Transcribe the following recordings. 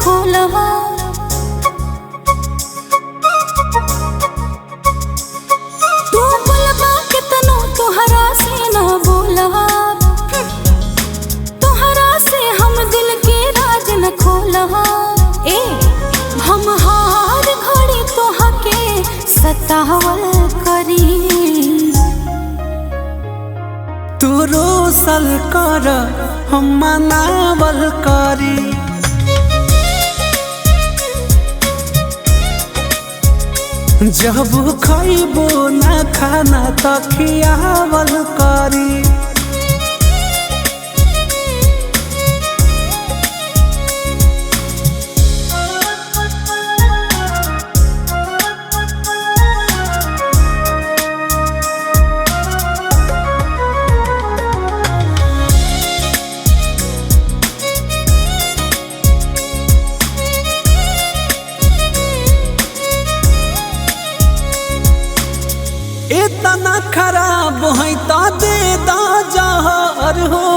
खोला। तू बोलबा केतनो तोहरा से ना बोला, तोहरा से हम दिल के राज न खोला। ए हम हार घड़ी तोहा के सतावल करी। तू रोसल कर हम मनावल करी। जब खइबो ना खाना त खियावल करी। इतना खराब है त दे दा जहर हो,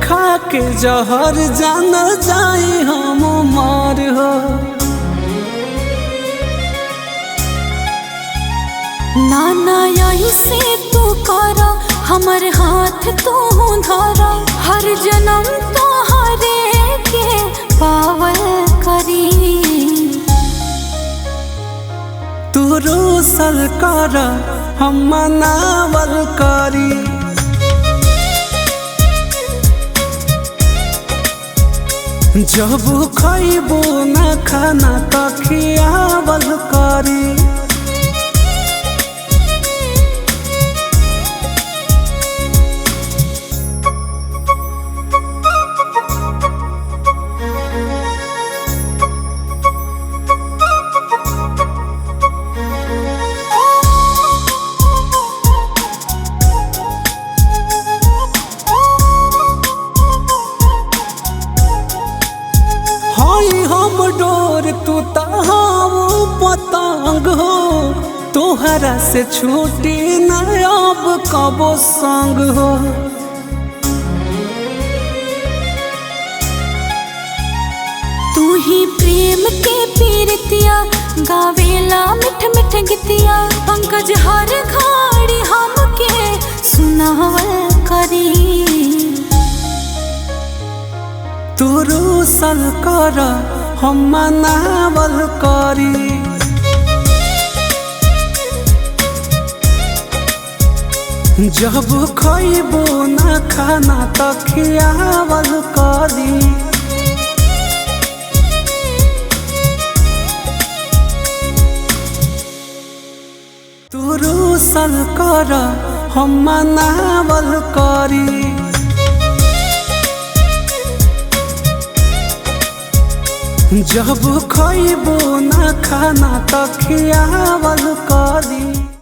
खा के जहर जान जाए हम मर हो। नाना ऐसे तू करा, हमर हाथ तू धरा, हर जन्म तोहरे के पावल करी। तू रोसल कर हम मनावल करी। जब खइबो ना खाना त खियावल करी। हम डोर तू तहाओ पतंग हो, तोहरा से छूटी न अब कबो संग हो। तू ही प्रेम के पीरतिया गावेला मिठ मिठ गीतिया, पंकज हर घड़ी हमके सुनावल करी। तू रोसल कर हम मनावल करी। जब खइबो ना खाना त खियावल करी। तू रोसल कर हम मनावल करी। जब खइबो ना खाना त खियावल करी।